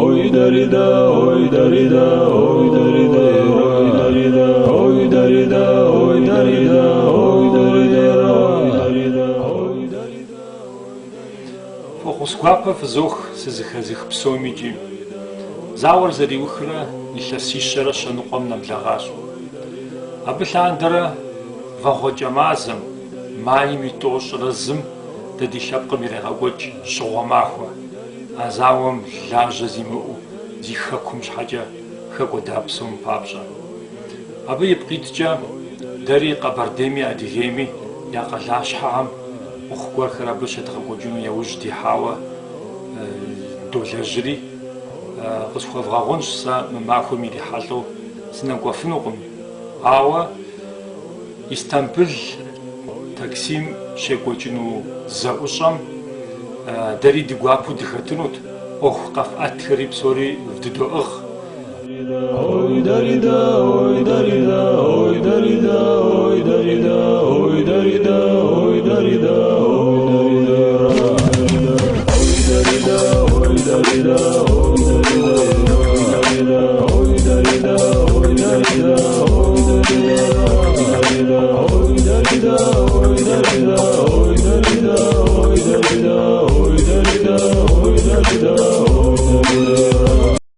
Ой дарида, ой дарида, ой дарида, ой дарида, ой дарида, ой дарида, ой дарида, ой дарида, ой дарида. Фӏэхъус гуапэ фызох сызыхэзых псомикӏи. Зауэр зэриухрэ илъэсищэрэ щэныкъуэм нэблэгъащ. Абы лъандэрэ вагъуэкӏэ мазэм, майм и тӏощӏрэ зым дэ ди лъэпкъым ирегъэкӏуэкӏ щыгъуэ махуэ, а зауэм лажьэ зимыӏэу зи хэкум щхьэкӏэ хэкӏуэда псом папщӏэ. Абы ипкъ иткӏэ дэри Къэбэрдейми Адыгейми я къалащхьэхэм ӏуэху гуэрхэр абы щедгъэкӏуэкӏыну яужь дихьауэ долэжьри, къысхуэвгъэгъунщ, сэ мы махуэм ирихьэлӏэу сынэкӏуэфынукъым, ауэ Истамбыл Таксим щекӏуэкӏыну зэӏущӏэм дэри ди гуапэу дыхэтынут, ӏуэху къэфӏэтхэри псори вдыдоӏыгъ. Ой дарида, ой дарида, ой.